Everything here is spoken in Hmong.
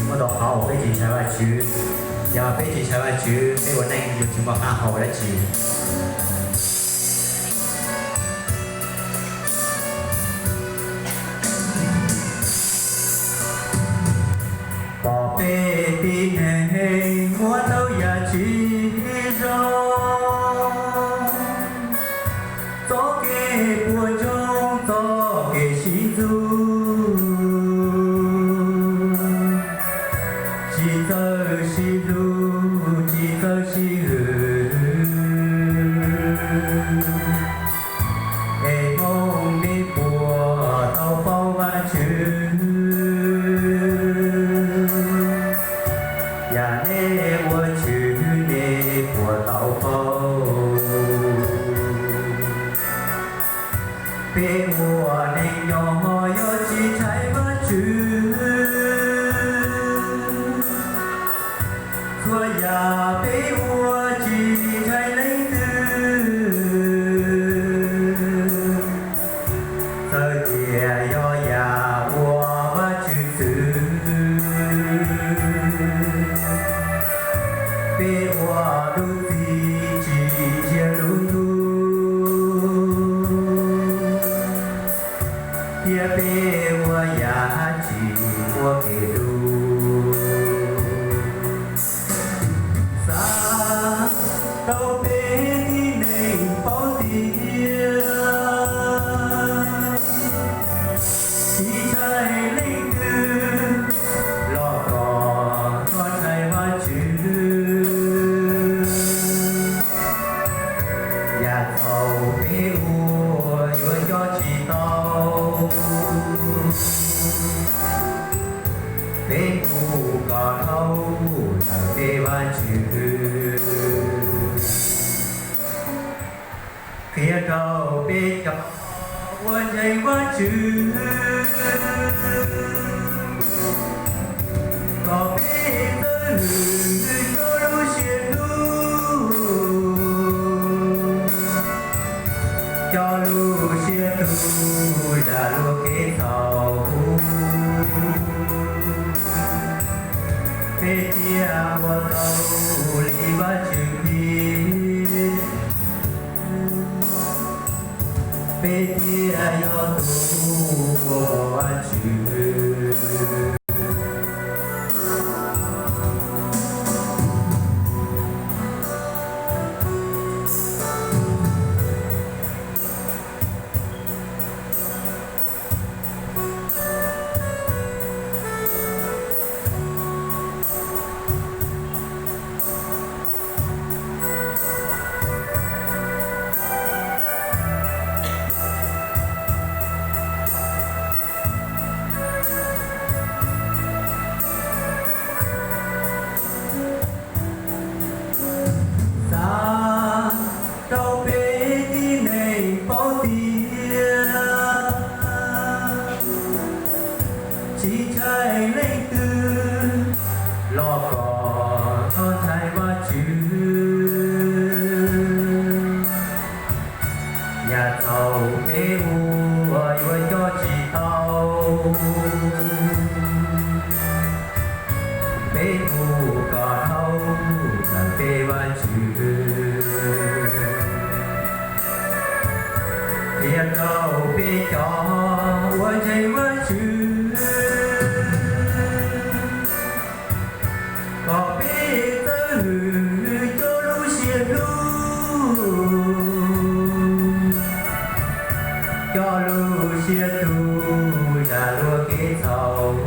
Muaj ntau qhov uas peb tsis ntshai Vajtswv. Yog peb tsis ntshai Vajtswv, peb ua neej yuav tsis muaj qab hau dab tsi. Pom peb tib neeg muab tau yam tsis zoo, txoj kev puas ntsoog, txoj kev sib ntxub, tsis txawj sib hlub, tsis txawj sib hwm. Es Hmoob, nej puas tau paub Vajtswv? Yam nej ua Tswv nej puas tau paub? Peb ua neej nyob yog tsis ntshai Vajtswv, txhua yam peb ua tsis ntshai leej twg, txawm tias yog yam uas Vajtswv txwv. Peb ua lub txim tsis ntsia lub ntuj, thiab peb ua yam tsis muaj kev hlub. Xav rau peb tib neeg paub tias tsis ntshai leej twg los kom txhob ntshai Vajtswv. Yam txhaum peb ua yuav coj tsis tau, peb kuj kom dhau ntawm peb Vajtswv. Qhia rau peb cov uas ntseeg Vajtswv kom peb txawj hwm cov lub siab hlub, cov lub siab hlub zam luag kev txhaum. Peb thiaj ua tau li Vajtswv qhia, peb thiaj yog tus uas muaj Vajtswv. Xav rau peb tib neeg paub tias tsis ntshai leej twg los kom txhob ntshai Vajtswv. Yam txhaum peb ua yuav coj tsis tau, peb kuj kom dhau ntawm peb Vajtswv. Qhia rau peb cov uas ntseeg Vajtswv kom peb txawj hwm cov lub siab hlub, cov lub siab hlub zam luag kev txhaum.